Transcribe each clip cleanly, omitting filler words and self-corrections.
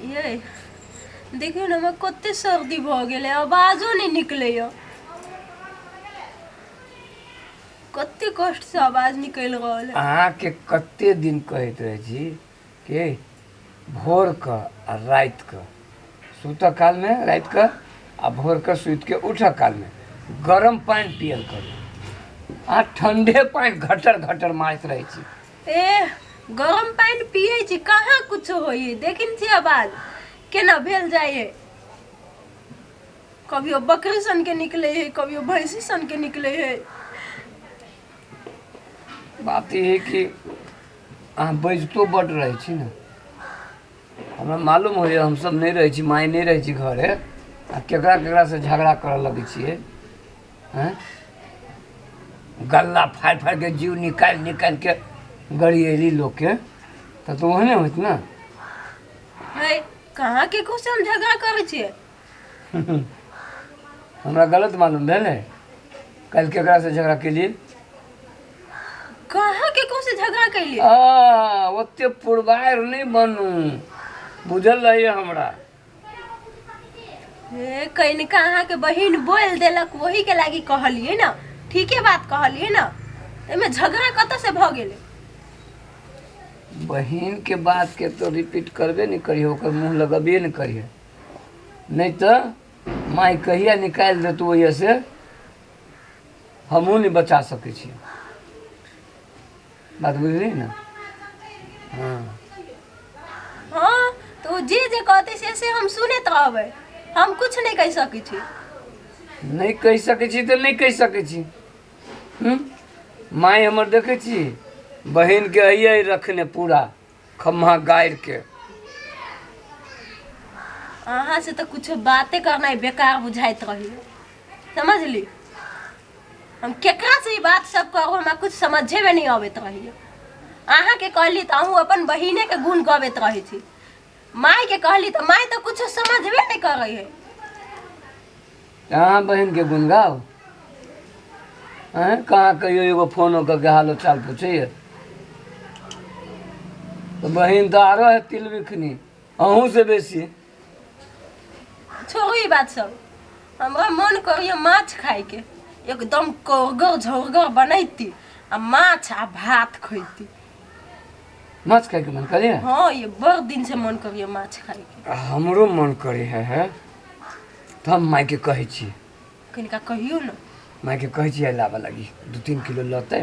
ये देखियौ ने, हमरा कते सर्दी भऽ गेलै, आवाजो नहि निकलैए। कते कष्टसँ आवाज निकलि रहल है। अहाँके कते दिन कहैत रहै छी कि भोरके आ रातिके सुतऽ कालमे, रातिके आ भोरके सुतिके उठऽ कालमे गरम पानि पियल करू। अहाँ ठण्डे पानि घटर घटर मारैत रहै छी। ए, गरम पानि पियै छी, कहाँ कुछो होइ है। देखिन छी आवाज केना भेल जाइ है। कभियो बकरी सन के निकले है, कभियो भैंसी सन के निकले है। बात ई है कि अहाँ बजितो बड्ड रहै छी ने। हमरा मालूम होइए, हमसब नहि रहै छी, माय नहि रहै छी घरे, आ केकरा केकरासँ झगड़ा करऽ लगै छियै। आँय, गल्ला फाड़ि फाड़िके जीव निकालि निकालिके गरियेली लोकके, तऽ ओहने होइत ने। है, कहाँ केकरो से हम झगड़ा करै छियै? हमरा गलत मालूम भेल है? काल्हि केकरासँ झगड़ा केलियै? कहाँ केकरो से झगड़ा कैलियै? आ ओते पुरबारि नहि बनू, बुझल रहैए हमरा। हे, कनिका अहाँके बहिन बोल देलक, वही के लागी कहलियै ने। ठीके बात कहलियै ने, एहिमे झगड़ा कतऽ से भऽ गेलै? बहिन के बात के तो रिपीट करबे नहीं करिहे, ओकर मुँह लगबे नहीं करिहे, नहीं तो माय कहिया निकालि देतौ ओहिसँ से हमहूँ नहि बचा सकै छी। बात बुझली ने? हाँ। हाँ, तो ओ जे जे कहतै से से हम सुनैत रहबै, हम कुछ नहि कहि सकै छी। नहि कहि सकै छी तऽ नहि कहि सकै छी। हूँ, माय हमर देखै छी बहिनके अइए रखने पूरा खम्हा गाड़िके। अहाँ से तऽ कुछो बाते करनाइ बेकार बुझाइत रहैए, समझली? हम केकरा से ई बात सब कहू, हमरा कुछ समझे में नहीं अबैत रहैए। अहाँके कहली तऽ अहूँ अपन बहिनेके गुण गबैत रहै छी। मायके कहली तऽ माय तऽ कुछो समझबे नहीं करै है। अहाँ बहिनके गुण गाउ। आँय, कहाँ कहियो एगो फोनो कऽ के हालो चाल पूछैए? तऽ बहिन तऽ आरो है तिलबिखनी अहूँ से बेसी। छोड़ू ई बात सब, हमरा मन करैए माछ खाइके। एकदम कोरगर झोरगर बनैती आ माछ आ भात खैती। माछ खाइके मन करैए? हाँ, ये बड़ दिन से मन करैए माछ खाइके। हमरो मन करे है, है तऽ हम मायके कहै छी। कनिका कहियौ ने। मायके कहै छी लाबऽ लागी, 2-3 किलो लतै,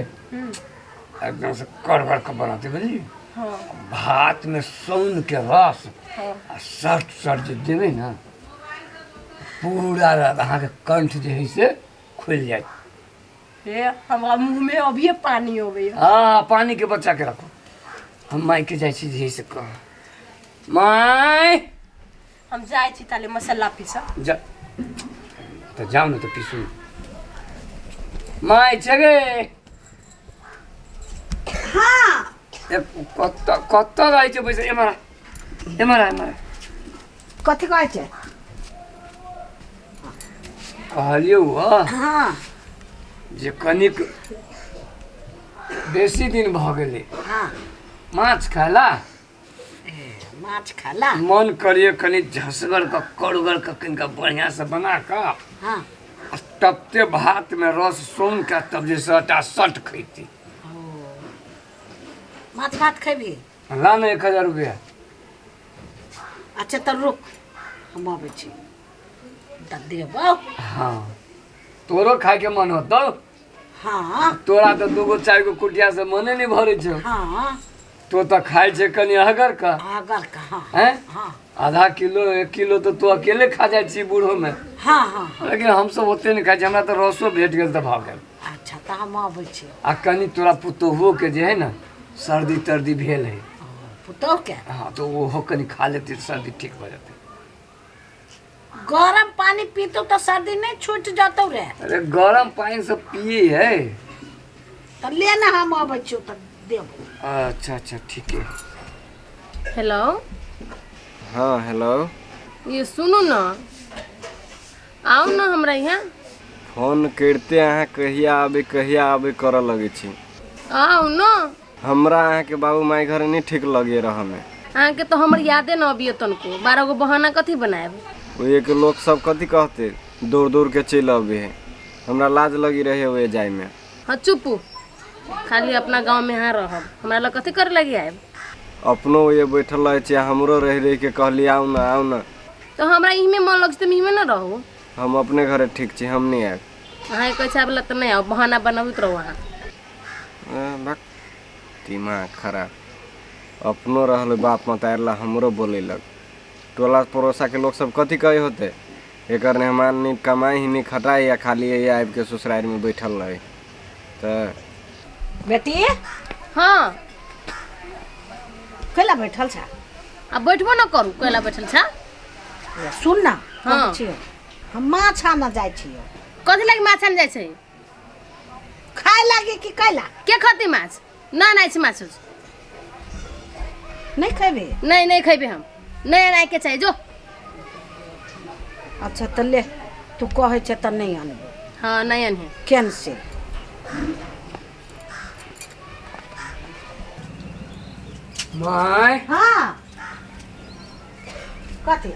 एकदम से कड़गड़ के बनतै, बुझली? हाँ। भात में सौन के रस हाँ आ सट सट जे देबै ने, पूरा अहाँके कंठ जे है से खुलि जायत। हे, हमरा मुँह में अभिये पानी अबैया। हाँ, पानी के बचा के रखो। हम मायके जाइ छी जे है से कह माय। हम जाइ छी ताले मसाला पीसऽ। जा तऽ जाउ ने, तऽ पीसू। माय छै गे? हाँ। ए, कतऽ कतऽ रहै छै पैसा? एम्हर आ, एम्हर आ, एम्हर आ। कथी कहै छै? कहलियौ हँ हाँ जे कनिक बेसी दिन भऽ गेलै हाँ माछ खाला। माछ खाला मन करिए कनि झसगर के कड़गर के कनिका बढ़िया से बना कऽ हाँ आ तबते भात में रस सौन के तब जे सटा सट खैती। माछ भात खेबही? ला ने 1000 रुपया। अच्छा तऽ रुक, हम अबै छी तऽ देबौ। हाँ, तोरो खायके मन होतौ? हाँ। तोरा तऽ 2 गो 4 गो कुटिया से मने नहीं भरे छौ। हाँ। तो तऽ खाइ छै कनि अहगर का। अगर का, हाँ। हैं? हाँ। आधा किलो 1 किलो तऽ तू अकेले खा जाइ छी बूढ़ो में। हाँ हाँ हाँ लेकिन हमसब ओते नहि खाइ छी, हमरा तऽ रसो भेट गेल तऽ भऽ गेल। अच्छा, तऽ हम अबै छी। आ कनि तोरा पुतोहुओ के जे है ने सर्दी तर्दी भेल है। पुतोह के? हाँ, तऽ ओहो कनि खा लेतै तऽ सर्दी ठीक भऽ जेतै। गरम पानी पीतौ तऽ सर्दी नहीं छूट जतौ रे? अरे, गरम पानि सब पिए है। तऽ ले ने, हम अबै छियौ तऽ देबौ। अच्छा अच्छा, ठीक है। हेलो। हाँ, हेलो। ये सुनू ने, आउ ने हमरा यहाँ। फोन करिते अहाँ कहिया आबे कहिया आबे करऽ लगै छी। आउ न। हमरा अहाँके बाबू माय घर नहि ठीक लगे रहऽ में। अहाँके तो हमर यादे न अबियो तनको, 12 गो बहाना कथी बनायब? ओहिके लोक सब कथी कहते, दौड़ दौड़ के चलि अबे है, हमरा लाज लगी रहे ओए जाय में। हाँ चुपू, खाली अपना गाँव में यहाँ रहब, हमरा लग कथी करे लगी आयब? अपनो ओए बैठल रहे छी, हमरो रह रह के कहली आउ न आउ न। तो हमरा इहमे मन लग छै, इहमे न रहू। हम अपने घरे ठीक छी, हम नहीं आयब। अहाँ कहै छै आबे तऽ नहीं आउ, बहाना बनाबैत रहू अहाँ। दिमाग खराब। अपनो रहल बाप मतार ला हमरो बोलेलक। टोला पड़ोसा के लोग सब कथी कहे होते, एकर मेहमान नहीं कमाई ही नहीं खटाई या खाली आबि के ससुराल में बैठल रहे। तो बेटी हाँ कैला बैठल छा? आ बैठबो न करू, कैला बैठल छा? सुन ना। हाँ हम माछ आना जाइ छियो। कथी लागी माछ आने जाइ छै? खाय लागी कि कैला? के खती माछ? ना ना छै माछ। नहीं खेबे? नहीं नहीं खेबे हम, नहीं आनाय के चाही जो। अच्छा त ले, तू कहै छै त नहीं आनबो। हाँ नहीं आनहे। कैंसिल। My हाँ कथी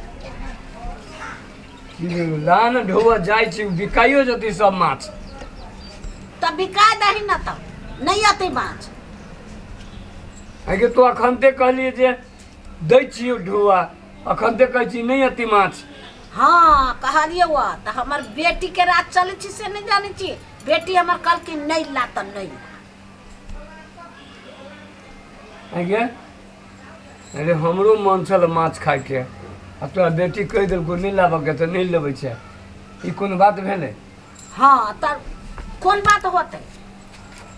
लान ढोआ जाइ छी, बिकाइयो जती सब माछ। त बिका दही न त नहीं आते माछ। अगे तो अखनते कहलिए जे दै छियो ढोआ, अखनते कहै छी नहीं आती माछ। हाँ कहलिए वा त हमर बेटी के रात चलै छी से नहीं जानै छी। बेटी हमर कल की नहीं ला त नहीं। अगे अरे हमरो मन छल माछ खाय के, आ तोरा बेटी कहि देलको नहीं लाबऽ के तऽ नहीं लेबै छै, ई कोन बात भेलै? हाँ त कोन बात होतै?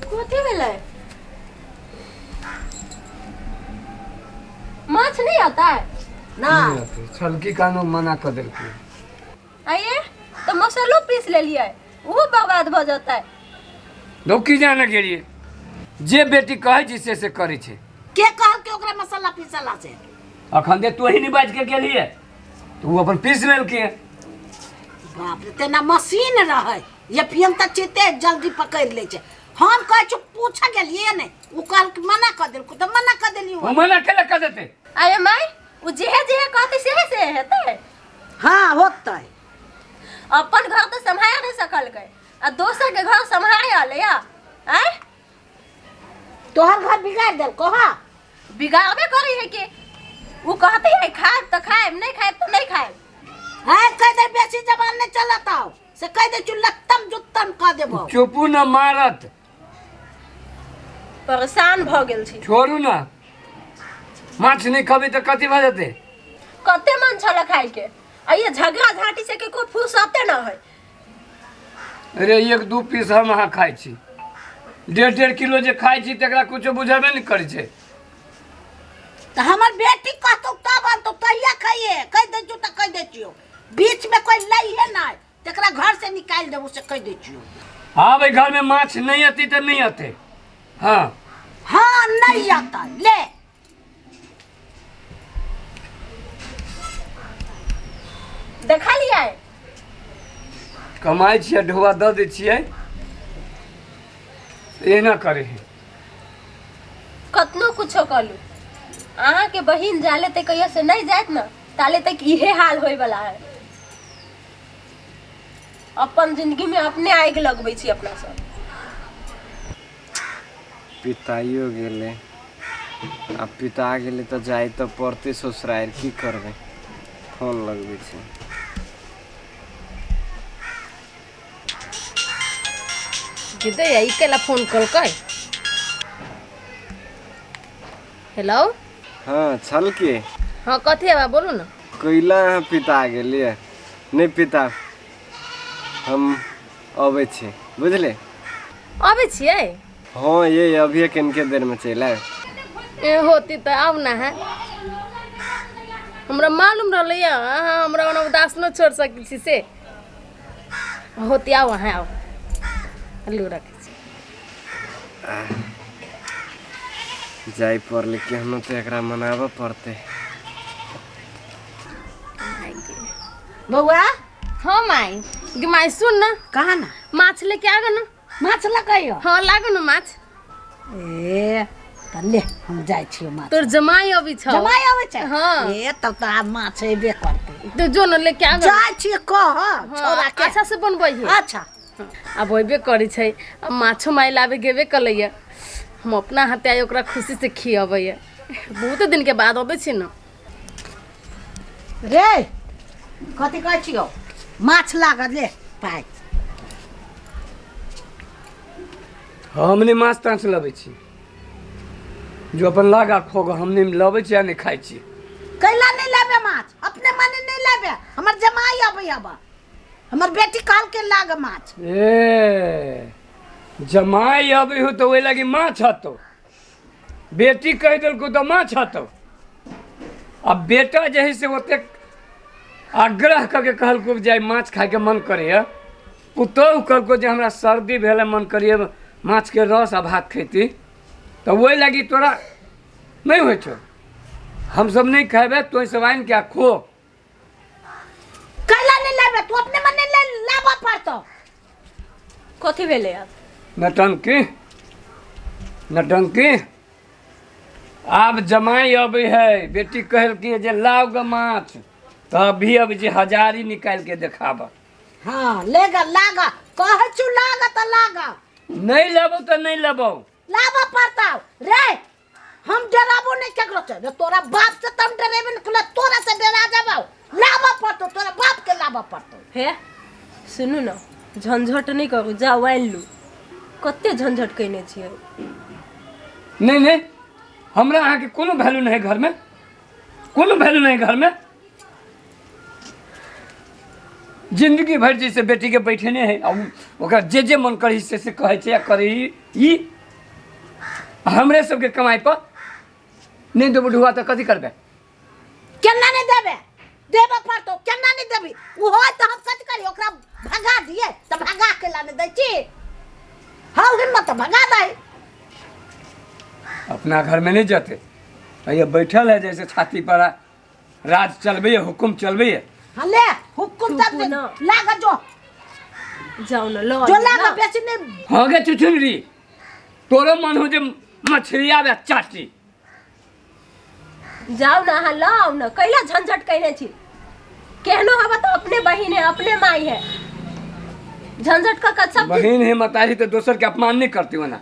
कथी भेलै? माछ नहीं आता है ना? छलकी कानो मना कर देलकै। आइए तो मसालो पीस ले लिया, वो बर्बाद भ जाता है। धोखी जाने के लिए जे बेटी कहै छै से करै छै। के कहल के ओकरा मसाला पीसला से? अखन दे तू ही नहीं बाज के गेलिए तो वो अपन पीस लेलकै। बाप रे तेना मशीन रहै, ये पियन त चीते जल्दी पकड़ लै छै। हम कहै छी पूछ गेलिए नहीं, उ कहल के मना कर देलको त मना कर देलियो। उ मना केला कर देते? अरे माई उ जेहे जेहे कहते सेहे से हेतै। हां होतै। अपन घर तो संभाल नहीं सकलकै आ दोसर के घर संभाले आले या आय तोहर घर बिगाड़ देलको। हां बिगाड़बे करी है कि वो कहते है खाएब तो खाएब, नहीं खाएब तो नहीं खाएब। हां कह दे बेसी जबान नहीं चलत आओ से कह दे चुल्लतम जुत्तम कह देबो। चुपू न मारत, परेशान भ गेल छी। छोड़ू ना, माछ नहीं खबे त कथी भ जते? कते मन छल खाय के, आ ये झगड़ा झांटी से के कोई फुर्सते न है। अरे एक दू पीस हम अहाँ खाइ छी, 1.5 किलो जे खाइ छी तकरा कुछो बुझेबे नहीं करै छै। त हमर बेटी कहतो तब आनतो तहिया खाइए, कह दे जो त कह दे छियो, बीच में कोई लइहे ना तकरा घर से निकाल देबो से कह दे छियो। हाँ भाई घर में माछ नहीं आती तो नहीं आते। हाँ हाँ नहीं आता ले। देखा लिया है कमाई छियै ढोआ दऽ दै छियै, एना करे है। कतनो कुछो कहलू अहाँ के बहिन जाले ते कहियो से नहीं जात न ताले तक इहे हाल होए वाला है। अपन जिंदगी में अपने आग लगबै छी अपना सब। पिताइयो गेलै, आ पिता गेलै तऽ जाइ तऽ पड़तै ससुरारि, की करबै? फोन लगबै छै। ई कैला फोन कलकै? हेलो हाँ छल के? हाँ कथी है बा बोलू ना। कैला अहाँ पिता गेलियै? नहीं पिता, हम अबै छी बुझले। अबै छियै? हाँ ये अभी कनिके देर में चलि आयब। ए होती तऽ आउ ना है, हमरा मालूम रहलै अहाँ हमरा ओना उदास न छोड़ सकै छी से। होती आउ अहाँ आउ, लू रखै छी। जाय पड़लै केहनो तऽ एकरा मनाबऽ पड़तै। बौआ। हाँ माई। गे माय सुन ना। कहा ना। माछ लेके आगो ना। माछ लगैयो? हाँ लागो ना माछ। ए त ले हम जाइ छियो माछ। तोर जमाई अबै छौ। जमाई अबै छै? हाँ। ए तब त आब माछ अयबे करतै। तो जो न लेके आगो। जाइ छियै कह छोरा के। अच्छा से बनबै है। अच्छा। आब होबे करै छै, अब माछो माय लाबे गेबे कलैया, हम अपना हाथे आइ ओकरा खुशी से खियबै। बहुत दिन के बाद अबै छी न। रे कथी कहै छियौ? माछ लागल ले पाइ। हम नहि माछ ताछ लबै छी, जो अपन लागा खोग हम नहि लबै छी आ नहि खाइ छी। कैला नहि लेबे माछ? अपने मने नहि लेबे? हमर जमाई अबै अब, हमर बेटी कहल के लाग माछ। ए जमाई अबै हो तऽ ओहि लागी माछ हतो, बेटी कहि देलको तऽ माछ हतो। अब बेटा जे है से ओतेक आग्रह करके कहलको जे माछ खाइके मन करैए, पुतोहु कहलको जे हमरा सर्दी भेल मन करैए माछके रस आ भात खैती, तऽ ओहि लागी तोरा नहि होइ छौ। हमसब नहि खेबै, तोँ सब आनि के खो। कैला नहि लेबे? तू अपने मने ले लाबऽ पड़तौ। कथी भेलै आब? नटंकी नटंकी। आब जमाई अबै है, बेटी कहलकै जे लाउ ग माछ, तऽ अभी अब जे हजारी निकालि के देखाब। हाँ ले ग लाग, कहै छु लाग तऽ लाग। नहि लेबौ तऽ नहि लेबौ। लाबऽ पड़तौ रे। हम डराबो नहीं केकरो से रे, तोरा बाप से त हम डरेबे नहीं करियो, तोरा से डरा जाबौ। लाबऽ पड़तौ, तोरा बाप के लाबऽ पड़तौ। हे सुनू न, झंझट नहीं करू, जाउ आनि लू। कते झंझट कयने छियै। नहीं नहीं, हमरा अहाँके कोनो वैल्यू नहीं है घर में, कोनो वैल्यू नहीं है घर में। जिंदगी भरि जैसे बेटी के बैठेने है आ ओकरा जे जे मन करी से से कहै छै आ करी ई हमरे सबके कमाई पर नहि देबो ढुआ तऽ कथी करबै? केना नहि देबै? देबऽ पड़तौ, केना नहि देबी? ओ होय तऽ हम कथी करी? ओकरा भगा दिए तऽ भगा के लाने दै छी। हौ हिम्मत तऽ भगा दै। अपना घर में नहीं जते, ये बैठल है जैसे छाती पर राज चलबैए, हुकुम चलबैए। हाँ ले हुकुम चुप तब ना। लाग जो। जाउ न लऽ जो आउ लाग न। बेसी नहीं। हाँ गे चुचुनरी, तोरो मन हो जे मछली आबे चाटी। जाउ न अहाँ लऽ आउ न, कैला झंझट कयने छी? केहनो हवा तऽ अपने बहिन है, अपने माई है, झंझट कऽ कऽ सब बहिन है मतारी तो दोसर के अपमान नहीं करती हो ना।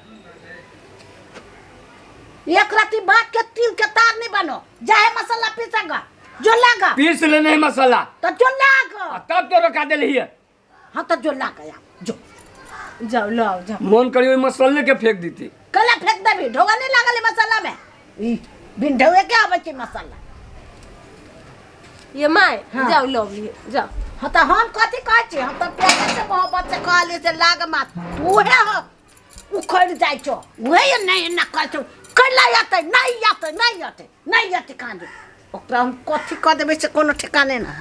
एक राती बात के तिल के तार नहीं बनो, जाहे मसाला पीसेगा जो लागा। पीस लेने है मसाला तो जो लागा तब तो रोका देली है। हाँ तो जो लागा यार जो। जाओ लो आओ जाओ। मन करी ओहि मसाले के फेंक दीती। कला फेंक देबी, ढोगा नहीं लागल है मसाला में, ई बिन ढोगे के आबै छै मसाला। ये my हाँ। जाओ लो लिए जाओ। हाँ तो हम कथी कहै छी, हम तो प्यार से मोहब्बत से कहली से लाग मात, उहे हो उखड़ जाइ छौ, उहे नहीं ना कहै छौ कैला अतै नहीं अतै नहीं अतै नहीं अतै कान ओकरा हम कथी कह देबै से कोनो ठिकाने ना।